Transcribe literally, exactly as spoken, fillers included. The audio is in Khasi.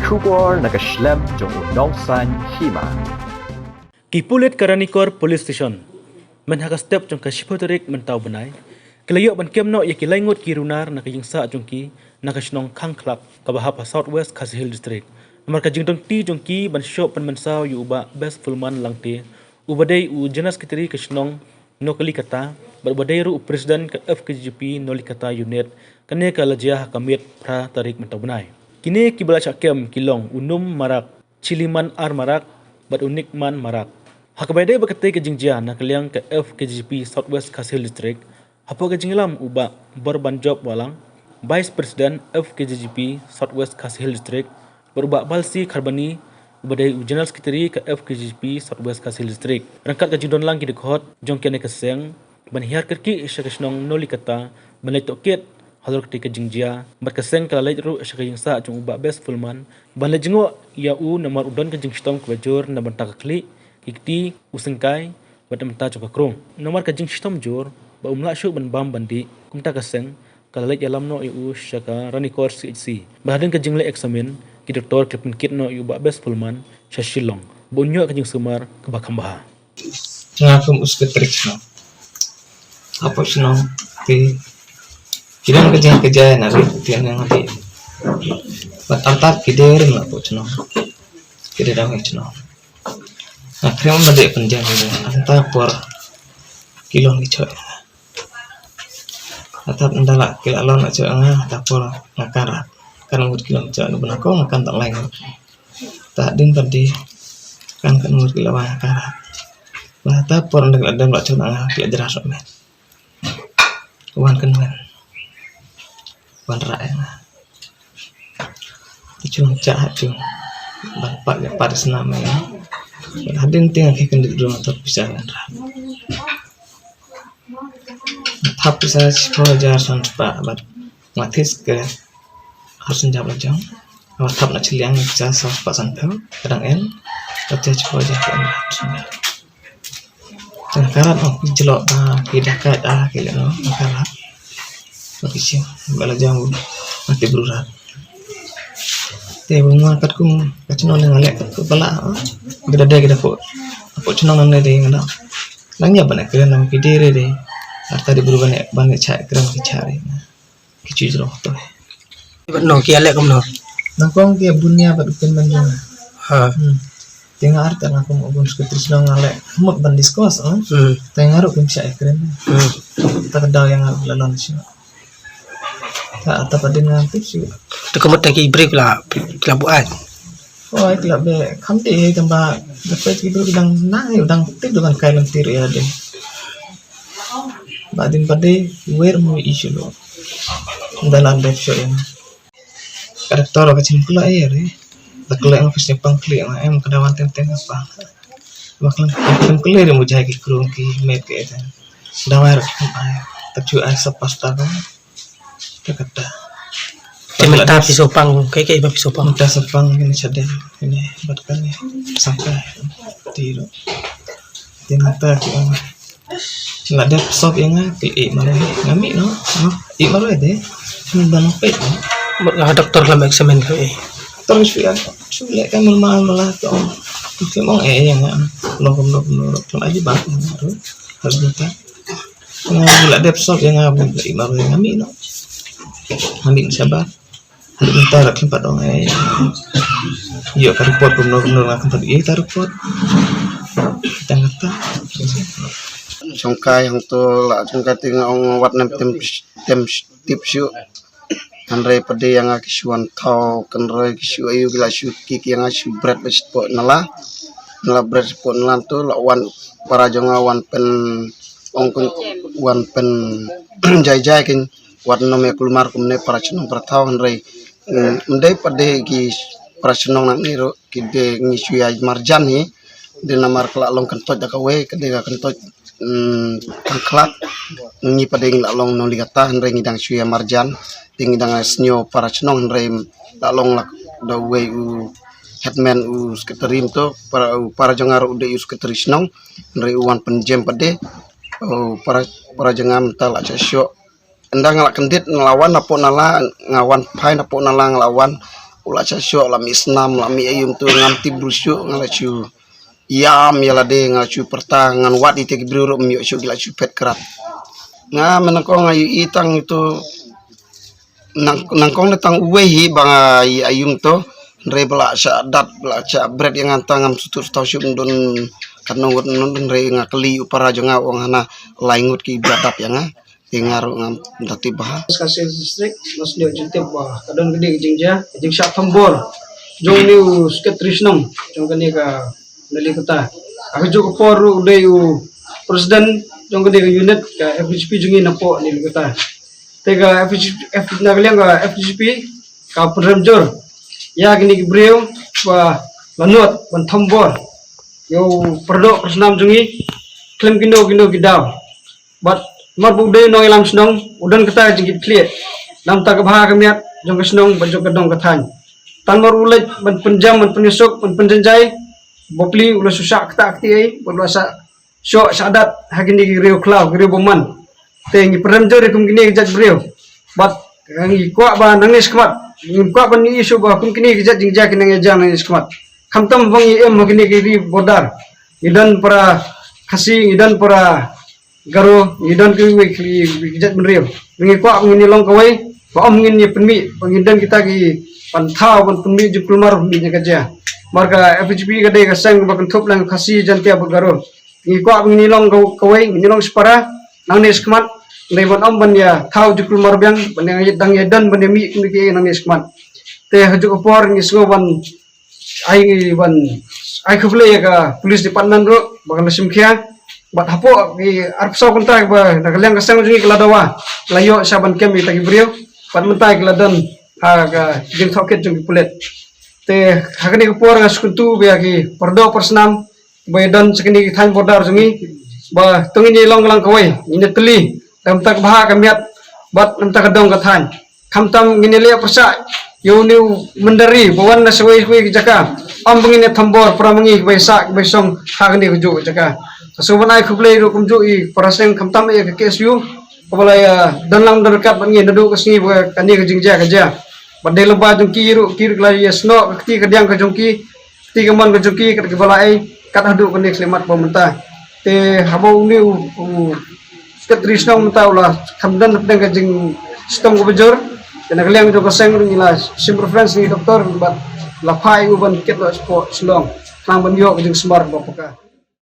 Khubor na ka shlem jong u Nongsaiñ Hima. Ki pulit ka Ranikor Police Station, mynha ka step jong ka shiphew tarik mynta u bnai, ki la ïoh ban kem noh ïa ki lai ngut ki runar na ka ïingsah jong ki na ka shnong Khangkhlak kaba hap ha South West Khasi Hills District, namar ka jingdon kti jong ki ban shoh pynmynsaw ïa u Bah Best Fulman Langte, uba dei u General Secretary ka shnong Nolikata, bad uba dei ruh u President ka F K J G P Nolikata Unit. Kane ka la jia ha ka miet phra tarik mynta u bnai. Kine kiba la shah kem ki long u Num Marak, Chiliman R Marak, bad u Nikman Marak. Ha kaba ïadei bad katei ka jingjia na ka liang ka F K J G P South West Khasi Hills District, hapoh ka jingïalam u Bah Borbanjop Walang, Vice President F K J G P South West Khasi Hills District, bad u Bah Balsi Kharbani, uba dei u General Secretary ka F K J G P South West Khasi Hills District, ryngkat ka jingdon lang ki dkhot jong kane ka seng ban hiar kyrkieh sha ka shnong Nolikata ban leit tohkit halor katei ka jingjia, bad ka seng ka la leit ruh sha ka ïingsah jong u Bah Best Fulman ban leit jngoh ïa u, namar u don ka jingshitom kaba jur na bynta ka khlieh, ki kti, u syngkai, bad na bynta jong ka krung. Namar ka jingshitom jur ba um lah shuh ban bam ban dih, kumta ka seng ka la leit ïalam noh ïa u sha ka Ranikor C H C. Bad hadien ka jingleh examine, ki doktor ki la pynkit noh ïa u Bah Best Fulman sha Shillong ba un ïoh ka jingsumar kaba kham bha. Nga kum u Secretary shnong. Hapoh shnong te ki don ka jingkyrkhu na ri te na ngi. Bad artat ki dei rim hapoh shnong. Ki dei dang shnong. Nga khrem ba dei pynjah ni. Anta por ki long ki choi. Artat ynda la ki la long na choi nga, anta por nga kan rat. Kan ngut ki long choi nu bna ko nga kan tang lai ngut. Ta din ban di kan kan ngur ki la wa ka ra. Ba ta por nda la dem la chuna ki la jra so men. Wan kan men. Wan ra ya. Ti chung cha ha chung. Ban pat ya pat sna men. Ban hadin ting ki kan di drum ta pisa men ra. Thap pisa shiphew hajar san spah bad nga this ke ar san jap la jong. Nga thap na chiliang pisa saw spah sanphew ka dang en. Ka te shiphew hajar ka en. Tang karat oh ki jlok ah ki dakat ah ki leh noh karat. Ba ki shim ba la jong u. Ati bru rat. Te bu nga kat kum ka chnong ne nga leh kat kum pala ah. Gada dei gada ko. Ko chnong ne dei nga da. Lang ïa ban kren nam ki dei re dei. Arta dei bru ban ban cha kren ki cha re. Ki chu jrong to. Ban no ki leh kum no. Nang kong ki bun ïa bad ken ban jong. Ha. Hmm. Te nga arta nang kum bun Secretary shnong nga leh mut ban discuss ah. Hmm. Te nga ruh kim cha kren. Hmm. Ta ka daw ïa nga la lon shi. Ta ta padin nga tip shi. Tu ka mut ta ki break la la buat. Oh, ai la be kham te tamba da pe ki break dang na dang tip dang kai lam tir ïa dei. Ba din ba dei wer mo issue lo. Dalam dep show ïa. Ka doktor ka chim kula ïa re. Da kula ïa ka chim pang kula ïa em ka dawan tem tem apa. Ba kula tem kula ri mo jai ki krung ki met ki eta. Dawai ra ki ai. Ta chu ai sa pasta ka. Ta kata. Te mynta phi sopang kai kai ba phi sopang. Mynta sopang kini chadem kini bat kani sangkai. Ti ro. Te mynta ki ong. La dep sop ïa nga ki i marwei nga mih noh. I marwei de. Ni ban peit noh. Mut nga doktor lam examine ka i. Doktor shu ïa shu leh ka mul ma mala ka ong. Ki ong eh ïa nga. Long kum long kum long kum aji ba. Harus minta. Nga la dep sop ïa nga i marwei nga mih noh. Nga mih shabar. Hadien mynta la khlem pat ong ai. Ïoh ka report kumno kumno nga khlem pat ïoh ta report. Tang kata. Jong kai hangto la jong kai te nga ong wat nem tem tem tip shu. Hynrei pat de ïa nga ki shu wan thaw kynroi ki shu ayu ki la shu ki ki ïa nga shu bret ba shu pok nala. Nala bret shu pok nala to la wan para jong nga wan pen ong kun wan pen jai jai kin wat nom ïa kulmar kumne para chnong para thaw hynrei. Ym dei pat de ki para chnong nang ni ruh ki de ngi shu ïa marjan hi. De namar ka la long kyntoit da kawei ka de ka kyntoit. Tang khlak ngi pat de ngi la long nong li kata hynrei ngi dang shu ïa marjan. De ngi dang sngew para chnong hynrei la long la da wei u headman u secretary to para u para jong nga ruh u dei u secretary chnong hynrei u wan pynjem pat de. Para para jong nga mynta la cha shoh. Ynda nga la kyndit nga la wan hapoh nala nga wan phai hapoh nala nga la wan. la sha shoh la mih snam la mih aïu mynta ngam tip briew shuh nga la shu ïam ïa lade nga la shu pyrta ngan wad ïa ki briew ruh ym ïoh shuh ki la shu phet krad. Nga mynta nga ïohi tang ïa uto nang nang kong da tang uwei hi ba nga ïa aïu mynta hynrei ba la sha dat ba la sha bret ïa nga tang ngam sutut sutau shuh ym don katno ngut nang hynrei nga kylli u para jong nga u ong hana lai ngut ki ba dap ïa nga. Te nga ruh ngam da tip bha. Khasi Hills District, nga sngewthuh jingtip ba ka don ka dei ka jingjia, ka jingshah thombor jong une u Secretary Shnong jong kane ka Naliakata. Ha kajuh ka por ruh u dei u President jong kane ka unit ka F H P jong ngi napoh Naliakata. Te ka F H P, F, na ka liang ka F H P ka pynrem jur ïa kine ki briew ba la nud ban thombor ïa u Pyrdoh Pyrsnam jong ngi khlem kino kino ki daw. Bad mar ba u dei u nongïalam shnong u don kata ka jingkitkhlieh na ka bynta ka bha ka miat jong ka shnong bad jong ka dong ka thaiñ. Tang mar u leit ban pynjam ban pynïasuk ban pynjangjai, bapli u la shu shah ktah kti ei bad u la shah shoh shah dat ha kine ki riew khlaw ki riew bymman. Te ngi pynrem jur ïa kum kine ki jait briew. Bad ngi kwah ba nangne shakhmat ngim kwah ban ïohi shuh ba kum kine ki jait jingjia ki nang ïa jia nangne shakhmat. Khamtam ba ngi im ha kine ki ri border, ngi don para Khasi, ngi don para Garo, ngi don kiwei kiwei ki jait bynriew. Ngi kwah ba ngin ïa long kawei ba ym ngin ïa pynmih ba ngin don kita ki ban thaw ban pynmih jingkulmar pynmih jingkajia. Namar ka F H P ka dei ka seng ba kynthup lang Khasi, Jaintia bad Garo. Ngi kwah ba ngin ïa long ka, kawei, ngin ïa long shipara nangne shakhmat. Hynrei ban ym ban ïa thaw jingkulmar biang ban ïa dang ïa don ban ïa mih kumne ki nangne shakhmat. Te ha kajuh ka por ngi sngew ban ai ngi ban ai khublei ïa ka police department ruh ba ka la shim khia. Bad hapoh ki arphew saw kynta ba na ka liang ka seng jong ngi ka la dawa, la ïoh sha ban kem ïa kita ki briew. Bad mynta ki la don ha ka jingtohkit jong ki pulit. Te ha kane ka por nga sngewthuh ba ïa ki Pyrdoh Pyrsnam ba ïa don sha kine ki thaiñ border jong ngi ba to ngin ïa long lang kawei, ngin ïa tylli na ka bynta ka bha ka miat bad na ka bynta ka dong ka thaiñ. Khamtam ngin ïa leh pyrshah ïa une u mynder ri ba wan na shawei shawei ki jaka. Ym ba ngin ïa thombor para ma ngi kiba ïa sah kiba ïa shong ha kane kajuh ka jaka. Nga sngewbha ban ai khublei ruh kumjuh ïa para seng khamtam ïa ka K S U kaba la ïa don lang don ryngkat bad ngi naduh ka sngi ba kane ka jingjia ka jia. Bad dei lyngba jong ki ruh ki ruh ki la ïa snoh ka kti ka diang ka jong ki, kti kamon ka jong ki kat kiba la ai kat haduh kane ka khyllipmat ba mynta. Te haba une u, u Secretary Shnong mynta u la kham don hapdeng ka jingshitom kaba jur. Te na ka liang jong ka seng ruh ngi la shim reference na i doktor bad la phah ïa u ban kit noh shapoh Shillong khnang ban ïoh ka jingsumar ba paka.